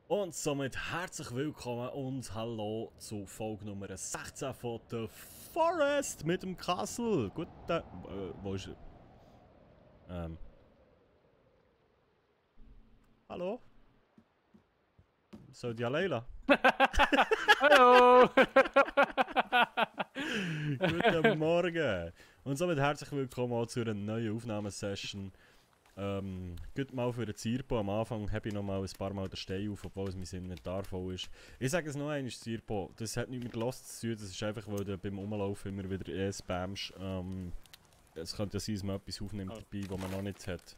Und somit herzlich willkommen und hallo zu Folge Nummer 16 von The Forest mit dem Castle. Wo ist er? Hallo? Soll die Leila? Hallo! Guten Morgen! Und somit herzlich willkommen auch zu einer neuen Aufnahmesession. Gut mal für den Zirpo. Am Anfang habe ich noch mal ein paar Mal den Stein auf, obwohl es mein Inventar voll ist. Ich sage es noch einmal, Zirpo, das hat nichts mit Lost zu tun, das ist einfach, weil du beim Umlaufen immer wieder spammst. Es könnte ja sein, dass man etwas aufnimmt dabei, was man noch nicht hat.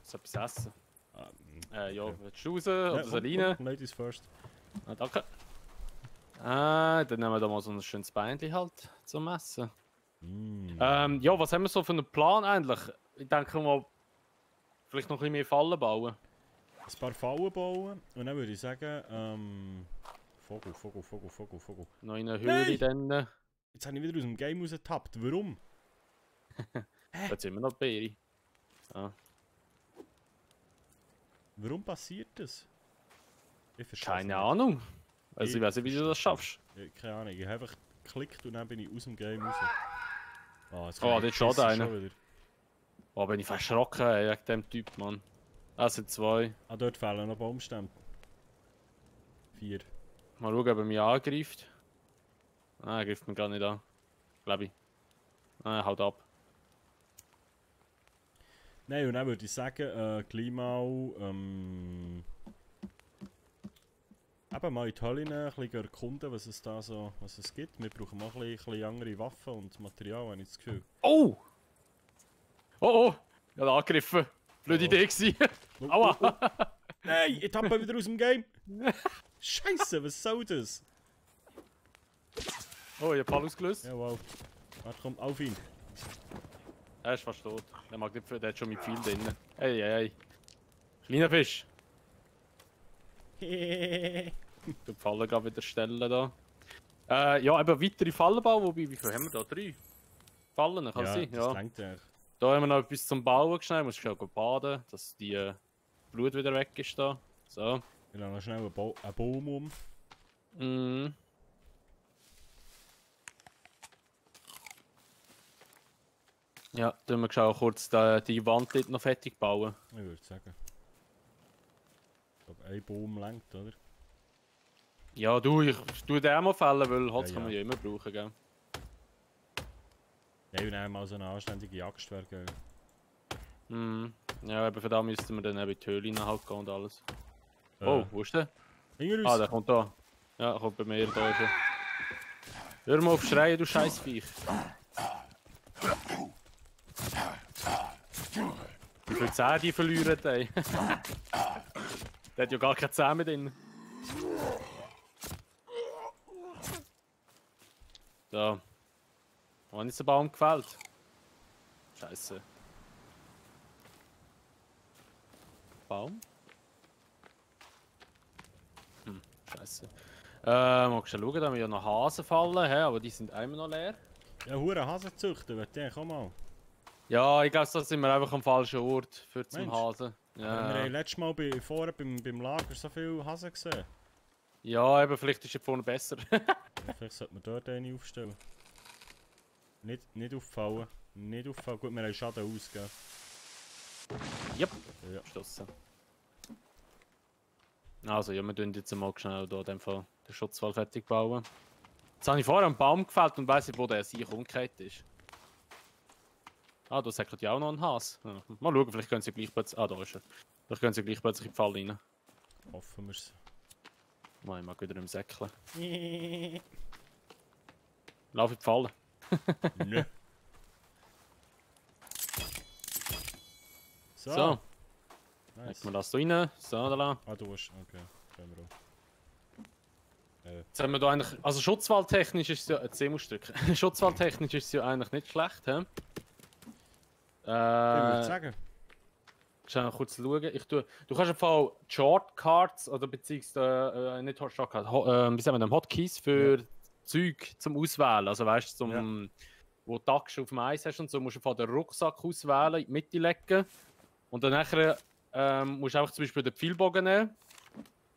Soll etwas essen? Ja, okay. willst du raus oder soll ich rein? Ladies first. Ah, danke. Dann nehmen wir da mal so ein schönes Beinchen halt zum Essen. Ja, was haben wir so für einen Plan eigentlich? Ich denke mal, vielleicht noch ein bisschen mehr Fallen bauen. Ein paar Fallen bauen und dann würde ich sagen, Vogel. Noch in einer Höhle dann. Jetzt habe ich wieder aus dem Game rausgetappt. Warum? Jetzt sind wir noch Beere. Ja. Warum passiert das? Ich verstehe Keine Ahnung. Also Ich ich weiß nicht, wie du das schaffst. Keine Ahnung, ich habe einfach geklickt und dann bin ich aus dem Game raus. Oh, dort schaut einer. Oh, bin ich verschrocken wegen dem Typ, Mann. Das sind zwei. Ah, dort fehlen noch Baumstämme. 4. Mal schauen, ob er mich angreift. Ah, er greift mich gar nicht an. Glaube ich. Ah, er haut ab. Nein, und dann würde ich sagen, Klimau, eben mal in die Hölle ein bisschen erkunden, was es da so gibt. Wir brauchen mal ein bisschen andere Waffen und Material, habe ich das Gefühl. Oh! Oh! Ich habe angegriffen. Blöde Idee gewesen. Aua! Nein, ich tappe wieder aus dem Game! Scheiße, was soll das? Oh, ich habe Fall ausgelöst. Ja, wow. Warte, komm, auf ihn. Er ist fast tot. Der mag nicht, der hat schon mit viel drin. Hey. Kleiner Fisch. Du Fallen gerade wieder stellen da. Ja, eben weitere Fallen bauen, wobei, wie viel haben wir da? 3 Fallen, kann sein? Das reicht eigentlich. Da haben wir noch etwas zum Bauen geschneit. Muss ich auch baden, dass die Blut wieder weg ist da. So. Ich lasse noch schnell einen Baum um. Mhm. Ja, dann wir auch kurz die Wand dort noch fertig bauen. Ich würde sagen. Ich glaube, ein Baum lenkt, oder? Ja, ich tue den auch mal fällen, weil Holz Ja, kann man ja immer brauchen, gell? Ja, wir nehmen mal so eine anständige Axt, wäre geil. Mhm. Ja, eben für da müssten wir dann eben in die Höhle halt gehen und alles. Oh, wo ist der? Hinter uns! Ah, der kommt da. Ja, kommt bei mir da schon. Hör mal auf schreien, du Scheißviech. Wie viele Zähne die verlieren, ey? Der hat ja gar keine Zähne mehr drin. Da. Wann ist der Baum gefällt? Scheiße. Baum? Scheiße. Magst du schauen, da haben wir ja noch Hasen fallen, aber die sind immer noch leer. Ja, hure Hasen züchten, will ich auch mal. Ja, ich glaube, da sind wir einfach am falschen Ort für zum Mensch. Hasen. Ja. Wir haben letztes Mal vorne beim Lager so viele Hasen gesehen. Ja, eben, vielleicht ist er vorne besser. Vielleicht sollte man dort eine aufstellen. Nicht auffallen. Nicht auffallen. Gut, wir haben Schaden ausgegeben. Yep. Ja. Abgeschlossen. Also, ja, wir tun jetzt mal schnell hier den Schutzwall fertig bauen. Jetzt habe ich vorher einen Baum gefällt und weiss nicht, wo der sich umgekehrt ist. Ah, da säckelt ja auch noch ein Has. Ja. Mal schauen, vielleicht können sie gleich plötzlich. Ah, da ist er. Vielleicht können sie gleich plötzlich in die Falle rein. Hoffen wir es. Mal, ich mag wieder im Säckchen. Lauf in die Falle. Nö. So. So. Nice. Legen wir das da rein. So, da lang. Ah, du hast. Okay, können wir auch. Jetzt haben wir da eigentlich. Also, schutzwalltechnisch ist es ja. Schutzwalltechnisch ist es ja eigentlich nicht schlecht, hä? Ich würde sagen. Schnell kurz schauen. Du kannst im Fall Shortcuts oder beziehungsweise nicht Shortcuts, wie sagen wir denn, Hotkeys für Zeug zum Auswählen. Also weißt du, wo du Axt auf dem Eis hast und so, musst du einfach den Rucksack auswählen, in die Mitte legen. Und dann nachher musst du einfach zum Beispiel den Pfeilbogen nehmen.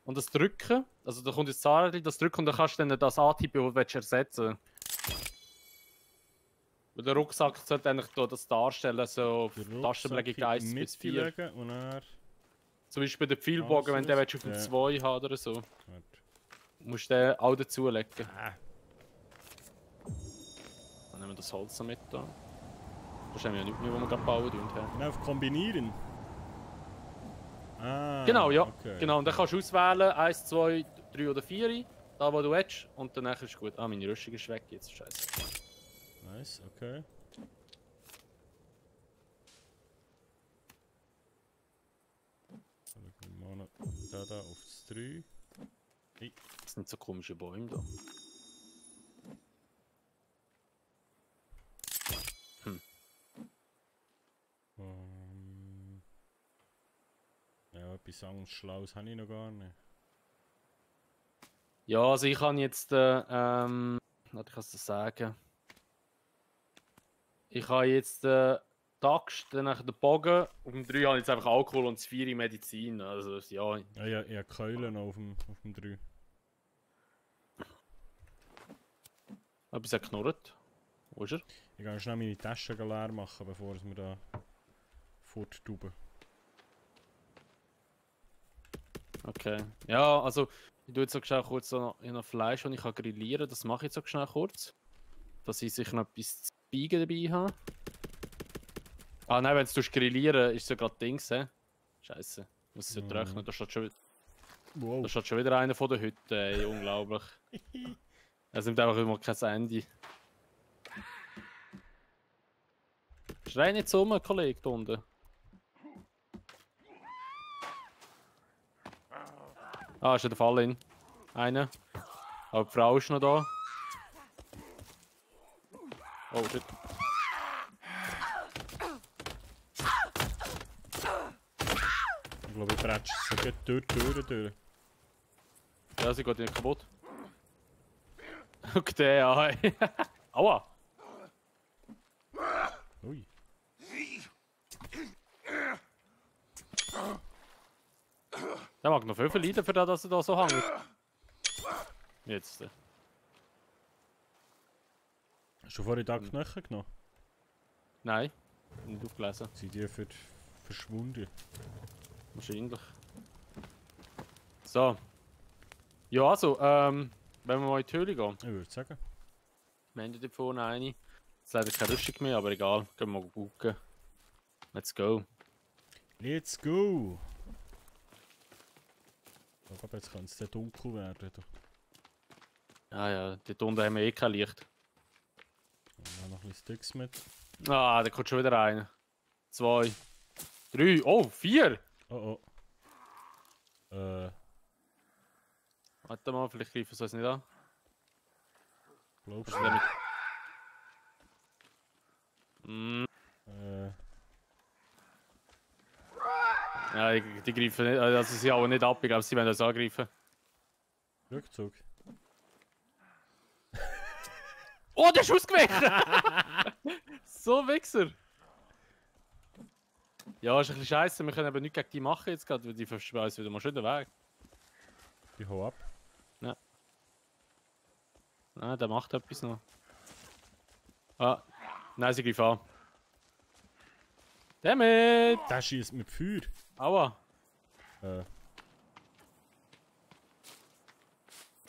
und das drücken. Also da kommt das Zahnrädchen, das drücken und dann kannst du dann das antippen, was du ersetzen willst. Der Rucksack sollte eigentlich da das darstellen, so Tastenbelegung 1 bis 4. Und dann... Zum Beispiel den Pfeilbogen, wenn der auf dem 2 hat oder so. Gut. Musst du den auch dazulegen. Dann nehmen wir das Holz noch mit da. Das haben wir ja nichts mehr, was wir gerade bauen. Genau, auf Kombinieren. Ah, Genau, ja. Okay. Genau, und dann kannst du auswählen, 1, 2, 3 oder 4. Da wo du willst. Und danach ist gut. Ah, meine Rüstung ist weg jetzt. Scheiße. Nice, okay. Dann wir noch da auf das 3. Das sind so komische Bäume da. Ja, etwas anderes Schlaues habe ich noch gar nicht. Ja, also ich kann jetzt, warte, ich kann es dir sagen. Ich habe jetzt die Axt, dann den Bogen, auf dem 3 habe ich jetzt einfach Alkohol und das 4 Medizin. Also ja. Ja, ich habe Keulen auf dem 3. Etwas hat geknurrt. Wo ist er? Ich kann schnell meine Taschen leer machen, bevor wir da forttuben. Okay. Ja, also ich tue jetzt so schnell kurz noch Fleisch, das ich kann grillieren. Das mache ich jetzt so schnell kurz. Dass ich sicher noch etwas zu biegen dabei habe. Ah nein, wenn du grillieren, ist so gerade Dings, hä? Scheiße. Muss es ja trocknen. Da steht schon wieder einer von der Hütte, ey. Unglaublich. Es nimmt einfach immer kein Ende. Schrei nicht so um, Kollege, da unten. Ah, ist ja der Fall in. Einer. Aber die Frau ist noch da. Oh shit. Ich glaube, ich bretsche sie gleich durch die Türen durch. Ja, sie geht nicht kaputt. Guck den an. Aua! Ui. Der mag noch viel verleiden, für das, dass er da so hängt. Jetzt. Hast du vorhin da Knochen genommen? Nein, nicht aufgelesen. Sind die verschwunden? Wahrscheinlich. So. Ja, also, wenn wir mal in die Höhle gehen. Ich würde sagen. Wir haben da vorne eine. Jetzt leider keine Rüstung mehr, aber egal. Gehen wir mal gucken. Let's go. Let's go! Ich glaube, jetzt kann es sehr dunkel werden. Ah ja, dort unten haben wir eh kein Licht. Und noch ein bisschen Sticks mit. Ah, da kommt schon wieder einer. 2, 3, oh, 4! Oh oh. Warte mal, vielleicht greifen sie uns nicht an. Glaubst Was du? ist damit? Ja, die greifen nicht, also sie hauen nicht ab, ich glaube, sie werden uns angreifen. Rückzug. Oh, der ist ausgewichen! So Wichser! Ja, ist ein bisschen scheiße, wir können aber nichts gegen die machen jetzt gerade, weil die verschweißen wieder mal schön den Weg. Die hau ab. Nein, der macht etwas noch. Ah, nein, sie greifen an. Damit! Der schießt mit Feuer. Aua! Äh.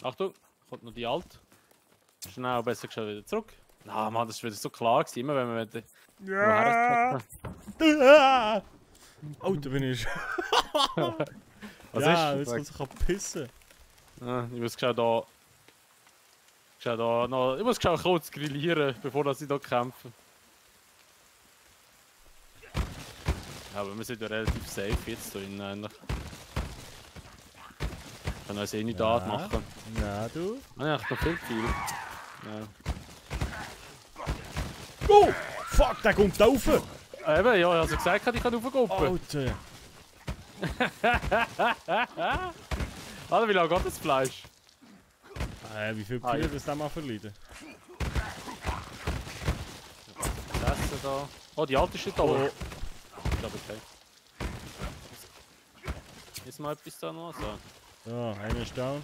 Achtung, kommt noch die Alt. Schnell, besser schon wieder zurück. Na Mann, das war wieder so klar gewesen, immer wenn wir Ja! Alter, bin ich. Was ja, ist? jetzt muss ich pissen. Ja, ich muss da noch. Ich muss kurz grillieren, bevor dass ich da kämpfe. Ja, aber wir sind ja relativ safe jetzt da innen eigentlich. Ich kann uns eh nicht da machen. Ja, du. Ah, echt noch viel. Ja. Oh! Fuck, der kommt da rauf! Eben, ja, ich habe gesagt, ich kann raufgucken. Alter! Alter, wie lange geht das Fleisch? Wie viel Kilo das mal verleiden? Das da. Oh, die alte steht da. Oh. Ich glaube, okay. Ist mal etwas da noch? So. Ja, einer ist down.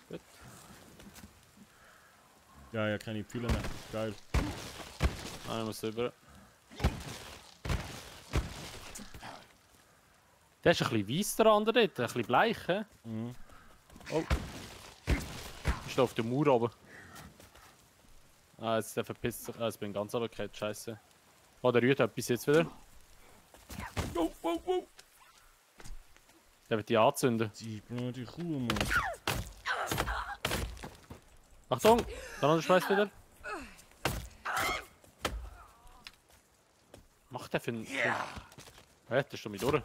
Gut. Ja, ja, keine Pfeile mehr. Geil. Ich muss rüber. Der ist ein bisschen weiss, der andere dort, ein bisschen bleich. He? Mhm. Oh. Ich stehe auf der Mauer oben. Ah, jetzt der verpisst sich. Ah, jetzt bin ich ganz runtergefallen, scheiße. Oh, der rührt etwas jetzt wieder. Oh, oh, oh. Der wird die anzünden. Die blöde Kuh, Mann. Achtung! Der andere schmeißt wieder. Macht der für einen... Hä, der ist schon mit durch.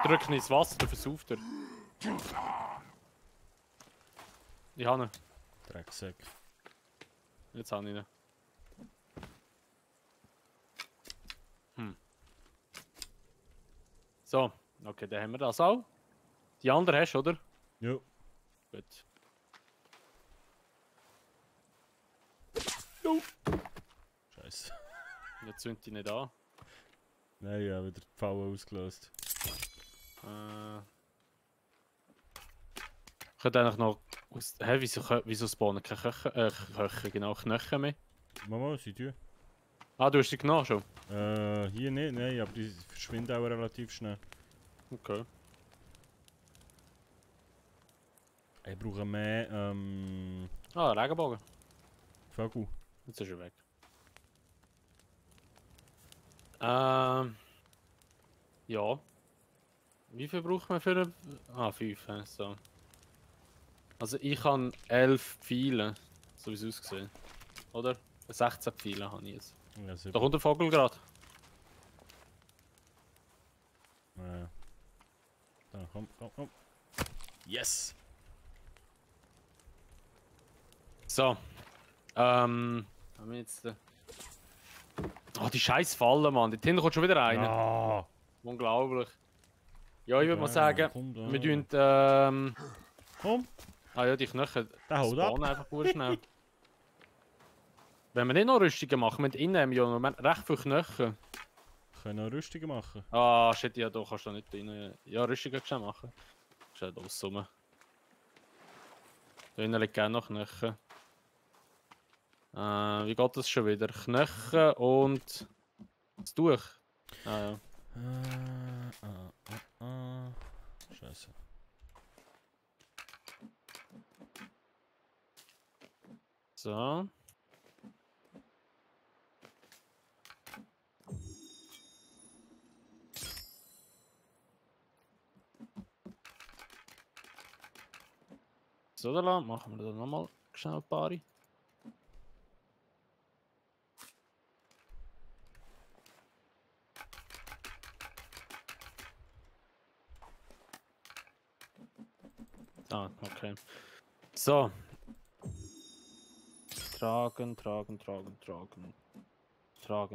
Drück ihn ins Wasser, der versauft er. Ich habe ihn. Drecksack. Jetzt habe ich ihn. So, okay, dann haben wir das auch. Die andere hast du, oder? Jo. Gut. Scheiße. Jetzt zündet die nicht an. Nein, ich habe wieder die Falle ausgelöst. Ich könnte eigentlich noch... Hä, wieso spawnen keine Köche, genau, Knochen mehr? Mama, sie tun. Ah, du hast sie genommen schon? Hier nicht, nein, aber die verschwinden auch relativ schnell. Okay. Ich brauche mehr, Ah, Regenbogen. Vögel. Jetzt ist er weg. Ja. Wie viel braucht man für eine... Ah, 5, so. Also ich habe 11 Pfeile, so wie es aussieht. Oder? 16 Pfeile habe ich jetzt. Ja, Da super. kommt der Vogel gerade. Ja. Da, komm, komm, komm. Yes! So. Haben wir jetzt... Oh, die scheiß Falle, Mann. Dort hinten kommt schon wieder einer. Ah! Unglaublich. Ja, ich würde mal sagen, wir tun... Komm! Ah ja, die Knochen Der haut ab. spawnen einfach nur schnell. Wenn wir nicht noch Rüstungen machen, wir innen haben wir ja noch recht viele Knochen. Können wir Rüstungen machen? Ah, shit, ja, da kannst du nicht rein. Ja, Rüstungen kannst du machen. Schau da aus rum. Da innen liegt gerne noch Knochen. Wie geht das schon wieder? Knochen und das Tuch. Ah ja. Scheiße. So. So, da machen wir dann nochmal schnell ein paar. Ah, okay. So. Tragen.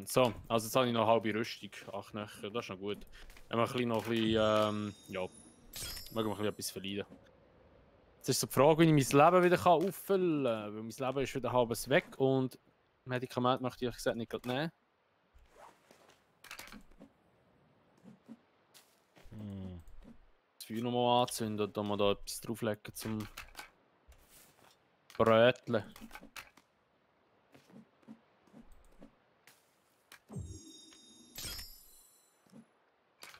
So, also jetzt habe ich noch eine halbe Rüstung. 8 Knöchel, das ist noch gut. Wenn wir noch ein bisschen, ja, mögen wir ein bisschen etwas verlieren. Jetzt ist so die Frage, wie ich mein Leben wieder auffüllen kann. Weil mein Leben ist wieder halbes weg und Medikamente möchte ich ehrlich gesagt nicht gerade nehmen. Das Feuer nochmal anzünden und dann mal da etwas drauflegen zum Bröteln.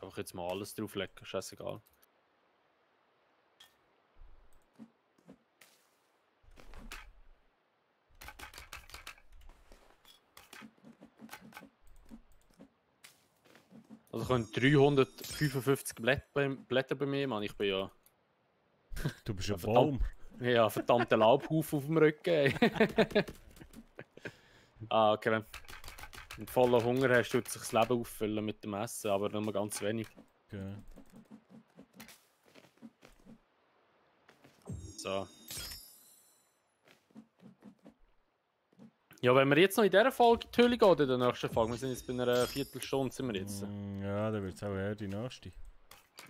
Einfach jetzt mal alles drauflegen, scheißegal. Also ich habe 355 Blätter bei mir, Mann. Ich bin ja... Du bist ein verdammt. Baum. Ja, verdammter Laubhaufen auf dem Rücken, ey. Ah, okay, wenn du vollen Hunger hast, tut sich das Leben auffüllen mit dem Essen, aber nur ganz wenig. Okay. So. Ja, wenn wir jetzt noch in dieser Folge in die Höhle gehen, oder in der nächsten Folge, wir sind jetzt bei einer Viertelstunde, sind wir jetzt. Ja, dann wird es auch eher die nächste.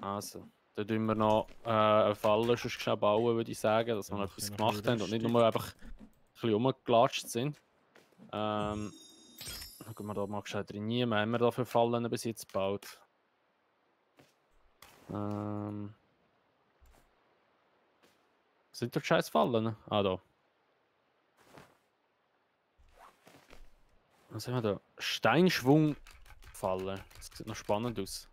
Also, dann tun wir noch eine Falle schon schnell bauen, würde ich sagen, dass wir noch etwas gemacht haben und nicht nur einfach ein bisschen rumgelatscht sind. Schauen wir da mal gescheit rein. Wir haben da für Fallen bis jetzt gebaut. Sind dort scheiß Fallen? Ah, da. Was haben wir da? Steinschwungfalle. Das sieht noch spannend aus.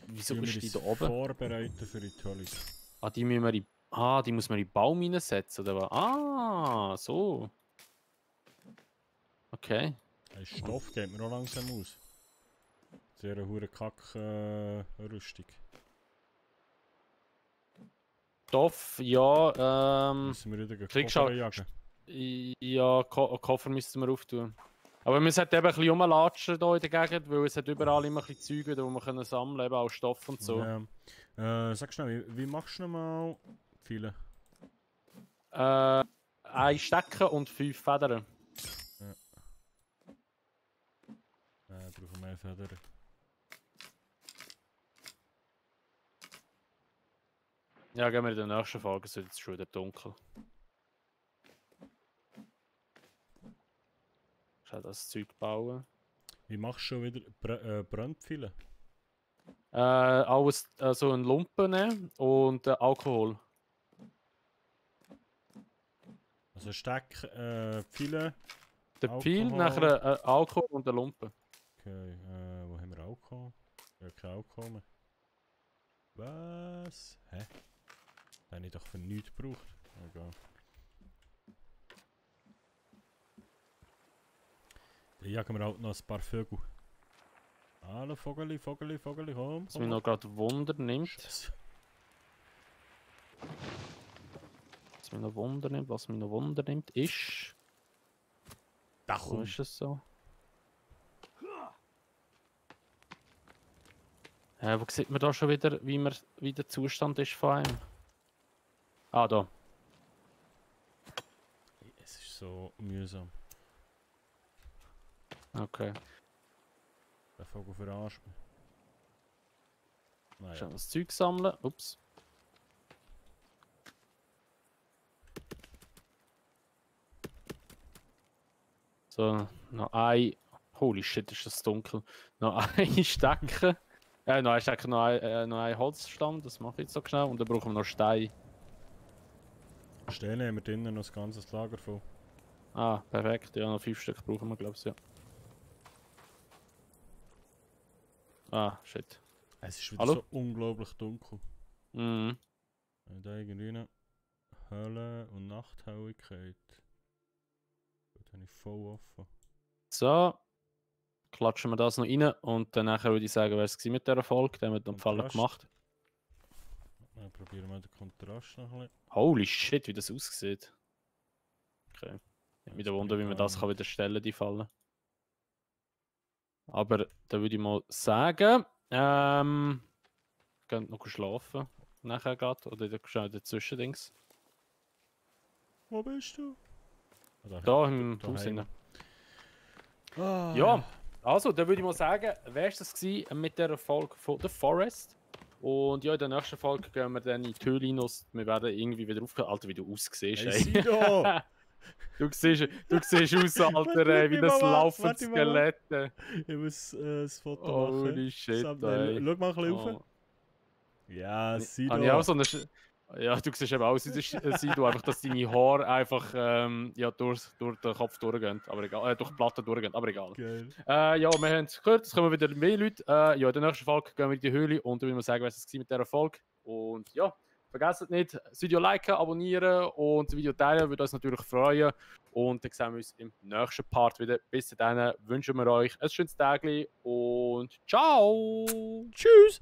Wieso ist die da oben? Vorbereiten für die Tollis. Ah, die müssen wir in... Ah, die muss man in den Baum reinsetzen, oder was? Ah, so. Okay. Ein Stoff geht mir auch langsam aus. Sehr eine hure Kack-Rüstung. Stoff, ja, Müssen wir wieder kriegst Koffer du- jagen. Ja, Koffer müssten wir auftun. Aber wir sollten eben ein bisschen rumlatschen hier in der Gegend, weil es hat überall immer ein bisschen Zeug, die wir können sammeln können, eben auch Stoff und so. Ja. Sag schnell, wie machst du nochmal viele? Ein Stecken und 5 Federn. Brauchen mehr Federn. Ja, gehen wir in der nächsten Folge, es wird jetzt schon wieder dunkel. Schau das Zeug bauen. Wie machst du schon wieder Brandpfeile? Alles so ein Lumpen nehmen und Alkohol. Also Steck, Pfeile. Der Pfeil, Alkohol. nachher Alkohol und der Lumpen. Okay, wo haben wir Alkohol? Ja, kein Alkohol mehr. Was? Hä? Den habe ich doch für nichts gebraucht. Egal. Dann jagen wir halt noch ein paar Vögel. Hallo Vogeli, Vogeli, Vogeli, komm. Was mich noch gerade Wunder nimmt. Scheiße. Was mich noch Wunder nimmt, ist... Da Wo kommt. ist es so? Wo sieht man da schon wieder, wie der Zustand ist von einem? Ah, da. Es ist so mühsam. Okay. Der Vogel verarscht mich. Naja. Schon das Zeug sammeln. Ups. So, noch ein... Holy shit, ist das dunkel. Noch ein Stecken. Noch ein Stecken, noch ein Holzstamm. Das mache ich jetzt so schnell. Und dann brauchen wir noch Stein. Stellen haben wir drinnen noch das ganze Lager voll. Ah, perfekt. Ja, noch 5 Stück brauchen wir, glaube ich, ja. Ah, shit. Es ist wieder Hallo? so unglaublich dunkel. Mhm. Da irgendwie eine Hölle- und Nachthelligkeit. Gut, habe ich voll offen. So. Klatschen wir das noch rein und dann nachher würde ich sagen, wer es war mit dieser Folge. Den haben wir den Fall Kontrast. gemacht. Dann probieren wir den Kontrast noch ein bisschen. Holy shit, wie das aussieht. Okay. Ich mich Das wundern, wie bringt man gar das kann wieder stellen, die Fallen. Aber da würde ich mal sagen, könnt noch schlafen. Nachher gerade. Oder schnell dazwischen Dings. Wo bist du? Da im daheim. Haus hinein. Ah, Ja, also, dann würde ich mal sagen, wäre es das gewesen mit der Folge von The Forest. Und ja, in der nächsten Folge gehen wir dann in die Höhlinus. Wir werden irgendwie wieder aufgehört. Alter, wie du aussiehst, Hey, ey. Sido! Du siehst aus, Alter, ey, wie das laufende Skelett. Ich muss das Foto machen. Holy shit, Thumbnail. ey. Schau mal ein bisschen Oh. rauf. Ja, Habe Sido. ich auch so eine... Ja, du siehst eben aus wie der Sido, einfach, dass deine Haare einfach ja, durch den Kopf durchgehen. Aber egal, durch die Platte durchgehen, aber egal. Geil. Ja, wir haben es gehört, es kommen wieder mehr Leute. Ja, in der nächsten Folge gehen wir in die Höhle und dann will wir sagen, was es war mit dieser Folge. Und ja, vergesst nicht, das Video liken, abonnieren und das Video teilen, würde uns natürlich freuen. Und dann sehen wir uns im nächsten Part wieder. Bis dahin wünschen wir euch ein schönes Tag und ciao! Tschüss!